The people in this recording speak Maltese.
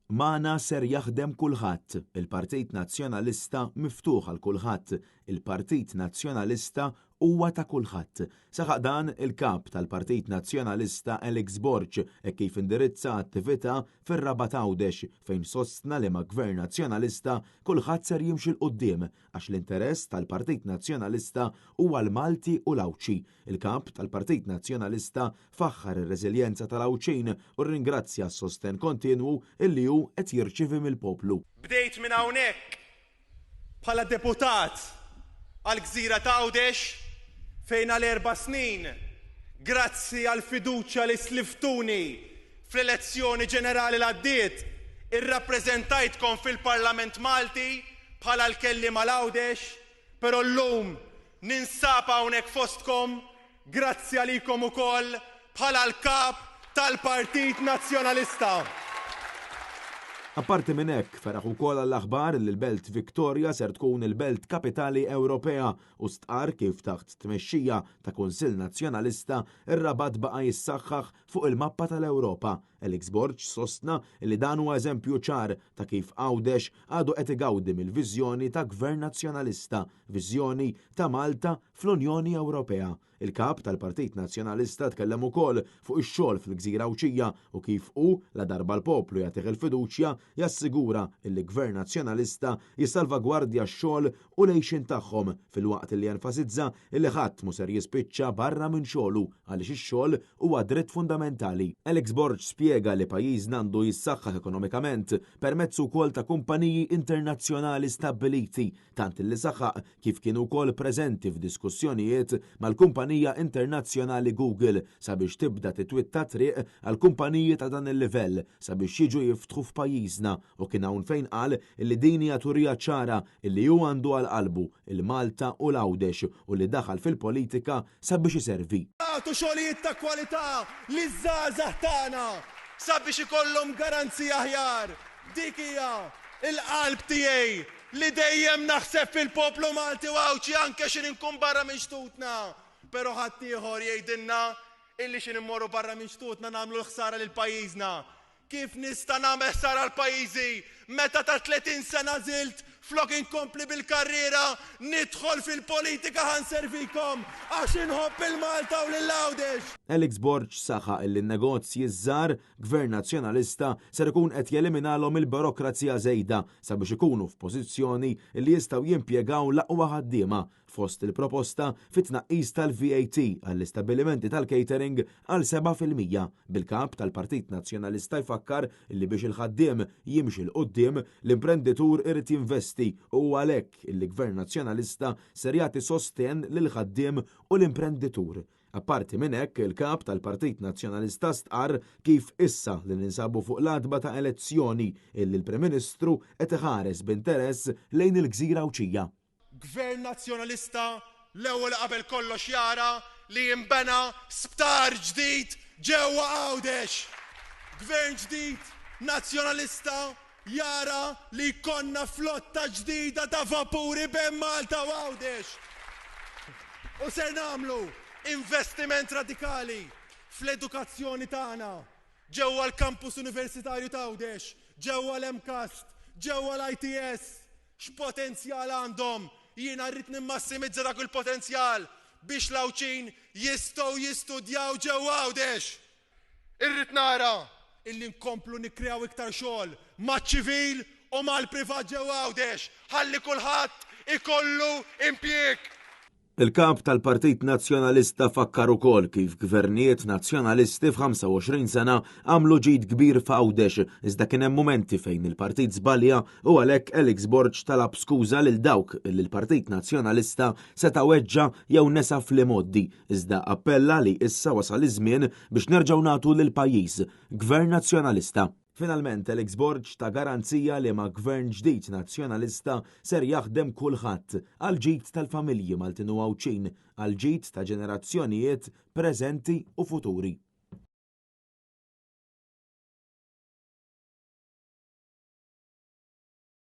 Magħna ser jaħdem kulħadd, il-Partit Nazzjonalista miftuħ għal kulħadd, il-Partit Nazzjonalista huwa ta' kulħadd. Saħaq dan il-Kap tal-Partit Nazzjonalista Alex Borg hekk kif indirizza attività fir-Rabat Għawdex fejn sostna li ma' Gvern Nazzjonalista kulħadd ser jimxi 'l quddiem għax l-interess tal-Partit Nazzjonalista huwa l-Malti u l-Għawdxi. Il-Kap tal-Partit Nazzjonalista faħħar ir-reżiljenza tal-Għawdxin u rringrazzja s-sostenn kontinwu illi hu qed jirċievi mill-poplu. Bdejt minn hawnhekk bħala deputat għall-gżira t'Għawdex fejn għal erba' snin, grazzi għall-fiduċja li sliftuni fl-elezzjoni ġenerali l-għaddiet, irrappreżentajtkom fil-Parlament Malti bħala l-kelliem għal Għawdex. Però llum ninsab hawnhekk fostkom grazzi għalikom ukoll bħala l-Kap tal-Partit Nazzjonalista. Apparti minn hekk, feraħ ukoll għall-aħbar li l-Belt Victoria ser tkun il-Belt Kapitali Ewropea u stqarr kif taħt tmexxija ta' Kunsill Nazzjonalista r-Rabat baqa' jissaħħaħ fuq il-mappa tal-Ewropa. Alex Borg sostna li dan huwa eżempju ċar ta' kif Għawdex għadu qed igawdi mill-viżjoni ta' Gvern Nazzjonalista, viżjoni ta' Malta fl-Unjoni Ewropea. Il-Kap tal-Partit Nazzjonalista tkellem ukoll fuq ix-xogħol fil-gżira Għawdxija u kif hu, ladarba l-poplu jagħtih il-fiduċja, jassigura illi Gvern Nazzjonalista jissalvagwardja x-xogħol u l-għixien tagħhom filwaqt li enfasizza li ħadd mhu ser jispiċċa barra minn xogħlu għaliex ix-xogħol huwa dritt fundamentali. Alex Borg spjega li pajjiżna għandu jissaħħaħ ekonomikament permezz ukoll ta' kumpaniji internazzjonali stabbiliti tant li saħaq kif kien ukoll preżenti f'diskussjonijiet mal-kumpanija internazzjonali Google sabiex tibda titwitta t-triq għal kumpaniji ta' dan il-livell sabiex jiġu jiftħu f'pajjiżna u kien hawn fejn qal li din hija turija ċara illi hu għandu għal qalbu l-Malta u l-Għawdex u li daħal fil-politika sabiex iservi. Nagħtu xogħlijiet ta' kwalità liż-żgħażagħ tagħna sabiex ikollhom garanzija aħjar. Dik hija l-qalb tiegħi li dejjem naħseb fil-poplu Malti u Għawdxi anke x'in inkun barra minn xtutna. Però ħaddieħor jgħidilna illi x'in immorru barra minn xtutna nagħmlu l-ħsara lil pajjiżna. Kif nista' nagħmel ħsara għal pajjiżi meta ta' 30 sena għażilt flok inkompli bil-karriera nidħol fil-politika ħa nservikom għax inħobb 'il Malta u lil Għawdex. Alex Borg saħaq illi n-negozji ż-żgħar, Gvern Nazzjonalista ser ikun qed jeliminalhom il-burokrazija żejda sabiex ikunu f'pożizzjoni li jistgħu jimpjegaw l-aqwa ħaddiema fost il-proposta fit-tnaqqis tal-VAT għall-istabbilimenti tal-catering għal 7%, bil-Kap tal-Partit Nazzjonalista jfakkar li biex il-ħaddiem jimxi 'l quddiem, l-imprenditur irid jinvesti u huwa għalhekk li Gvern Nazzjonalista ser jagħti sostenn lill-ħaddiem u l-imprenditur. Apparti minn hekk, il-Kap tal-Partit Nazzjonalista stqarr kif issa li ninsabu fuq l-għatba ta' elezzjoni illi l-Prim Ministru qed iħares b'interess lejn il-gżira Għawdxija. Gvern Nazzjonalista l-ewwel u qabel kollox jara li jinbena sptar ġdid ġewwa Għawdex. Gvern ġdid Nazzjonalista jara li jkollna flotta ġdida ta' vapuri bejn Malta u Għawdex. U ser nagħmlu investiment radikali fl-edukazzjoni tagħna ġewwa l-Campus Universitarju t'Għawdex, ġewwa l-MCAST, ġewwa l-ITS. X'potenzjal għandhom! Jiena rrid nimmassimizza dak il-potenzjal biex l-Għawdxin jistgħu jistudjaw ġewwa Għawdex. Irrid nara illi nkomplu nikkreaw iktar xogħol maċ-ċivil u mal-privat ġewwa Għawdex ħalli kulħadd ikollu impjieg. Il-Kap tal-Partit Nazzjonalista fakkar ukoll kif gvernijiet Nazzjonalisti f'25 sena għamlu ġid kbir f'Għawdex iżda kien hemm mumenti fejn il-partit żbalja u għalhekk Alex Borg talab skuża lil dawk li l-Partit Nazzjonalista seta' weġġa' jew nesa fl-imgħoddi iżda appella li issa wasal iż-żmien biex nerġgħu nagħtu lill-pajjiż Gvern Nazzjonalista. Finalment, Alex Borg ta garanzija li ma' gvern ġdid Nazzjonalista ser jaħdem kulħadd għall-ġid tal-familji Maltin u Għawdxin, għall-ġid ta' ġenerazzjonijiet preżenti u futuri.